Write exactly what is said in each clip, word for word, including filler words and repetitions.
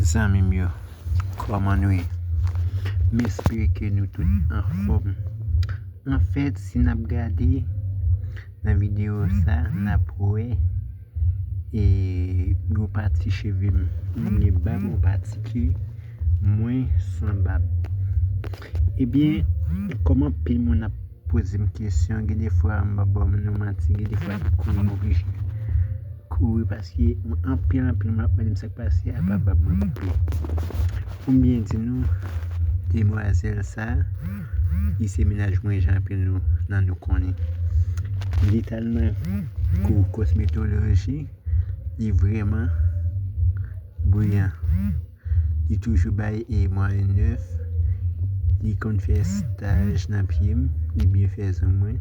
Zanmi m yo, kòman nou ye? M espere ke nou tout anfòm. Anfèt, si n ap gade nan videyo sa, n ap wè e yon pati cheve m. M gen bab, yon pati ke mwen san bab. Ebyen, kòm anpil moun ap poze m kesyon, gen de fwa m pa ba nou manti, gen de fwa m kouri, m oblije kouri paske anpil, anpil moun ap mande m sa k pase, apa bab mwen koupe. Pou m byen di nou, demwazèl sa, li se mennaj mwen, jan anpil nou nan nou konnen. Li t al nan kou kosmetoloji, li vrèman briyan. Li toujou bay e mwayen nèf. Li konn fè staj nan pye m. Li byen fè zong mwen.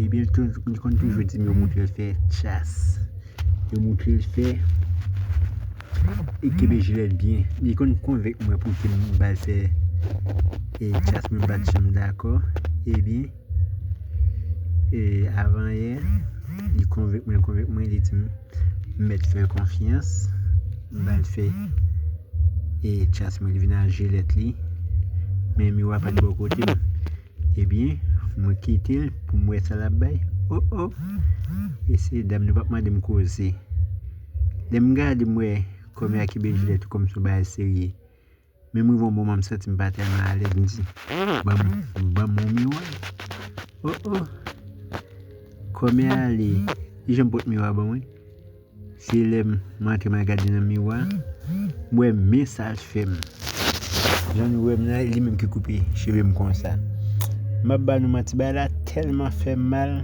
Ebyen, li tou- li konn toujou di m yo moutre l fè chas. Yo moutre l fè e kenbe jilèt byen. Li konn konvenk mwen pou ke m ba l fè e chas, mwen pa t janm dakò. Ebyen, e avan yè, li konvenk mwen, konvenk mwen, li di m, m mèt fè l konfyans, m ba l fè e chas mwen, li vin ak jilèt li, men miwa pa t bò kote m. Ebyen, mwen kite l pou m wè sa l ap bay. O, o! E se dam nan p ap mande m koze. Lè m gade, m wè kòmè a kenbe jilèt kòm se yon bagay serye. Men m rive yon moman, m santi m pa tèlman alèz, m di, ban m, ban m yon miwa. O, o! Kòmè ale, li janm pot miwa ban mwen. Se lè m antre, m al gade nan miwa, m wè men sa l fè m. Jan nou wè m nan, li menm ki koupe cheve m konsa. M ap ba nou manti, bagay la tèlman fè m mal.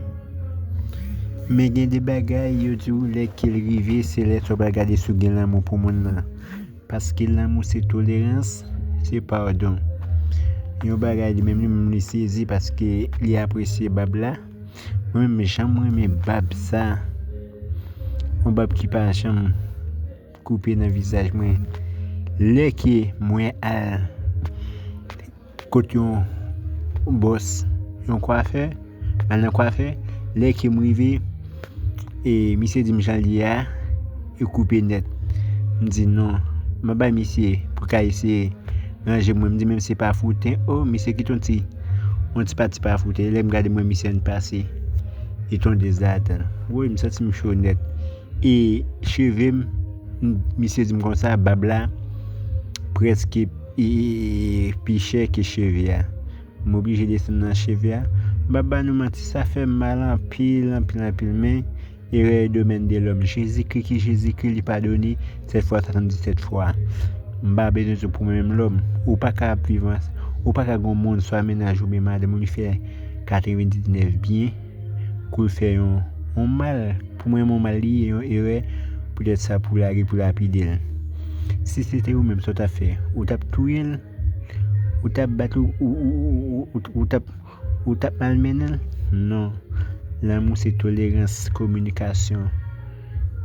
Men gen de bagay, yo di w, lè ke l rive, se lè sa w pral gade si w gen lanmou pou moun nan. Paske lanmou se tolerans, se padon. Yon bagay li menm, li menm li sezi paske li apresye bab la. Mwen menm, jan m renmen bab sa, yon bab ki pa janm koupe nan vizaj mwen. Lè ke mwen al kot yon bòs, yon kwafè, m al nan kwafè, lè ke m rive, e misye di m jan l ye a, e koupe nèt. M di non, m ap bay misye pou ka eseye ranje mwen. M di menm se pa fouten, o, misye kite yon ti, yon ti pati pa fouten. Lè m gade, m wè misye annik pase, e t on dezad ladan l. Woy, m santi m cho nèt. E cheve m, m- misye di m konsa, bab la prèske e, e, e, pi chè ke cheve a. M oblije desann nan cheve a. M p ap ba nou manti, sa fè m mal anpil, anpil, anpil, men erè e domèn de lòm. Jezikri ki Jezikri, li padone sèt fwa swasanndisèt fwa. M pa bezwen di w pou mwen menm lòm. Ou pa ka ap viv ans-, ou pa ka gen yon moun, swa mennaj oubyen madanm ou, li fè katrevendiznèf byen, kou l fè yon, yon mal. Pou mwen, yon mal li ye, yon erè. Poutèt sa, pou lage, pou lapide l. Si se te ou menm, sa w t ap fè? Ou t ap touye l? Ou t ap bat l? Ou, ou, ou, ou, ou, ou t ap, ou t ap malmennen l? Non. Lanmou se tolerans, kominikasyon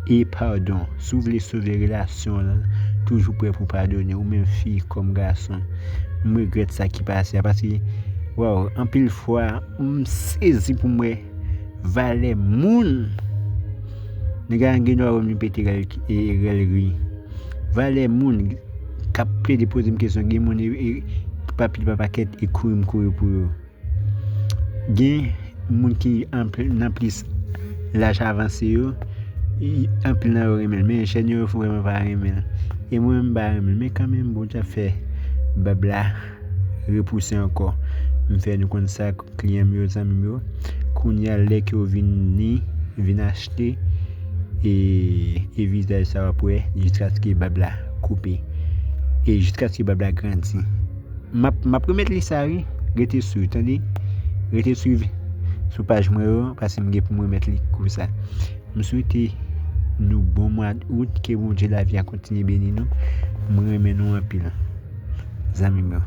e padon. Si w vle sove relasyon w lan, toujou prè pou padone, ou menm fi kòm gason. M regrèt sa ki pase a, paske, waw, anpil fwa, m sezi pou m wè valè moun. Nèg la gen dwa wè m, li pete rèl, e, rèl ri. Valè moun k ap plede poze m kesyon, gen moun, e, e, pa pil pa pakèt, e kouri m kouri pou yo. Gen moun ki anpil, nan plis laj avanse yo, i- anpil nan yo renmen l, men jèn yo vrèman pa renmen l. E mwen menm, m pa renmen l, men kanmenm, Bondye ap fè bab la repouse ankò. M fè nou konn sa, kliyan m yo, zanmi m yo. Kounye a, lè ke yo vini, vin achte, e, e vizaj sa w ap wè, jiskaske bab la koupe. E jiskaske bab la grandi. M ap, m ap remèt li sa, wi. Rete swiv, tande. Rete swiv sou paj mwen yo, paske m gen pou m remèt li kou sa. M swete nou bon mwa out, ke Bondye lavi a kontinye beni nou. M renmen nou anpil, zanmi m yo.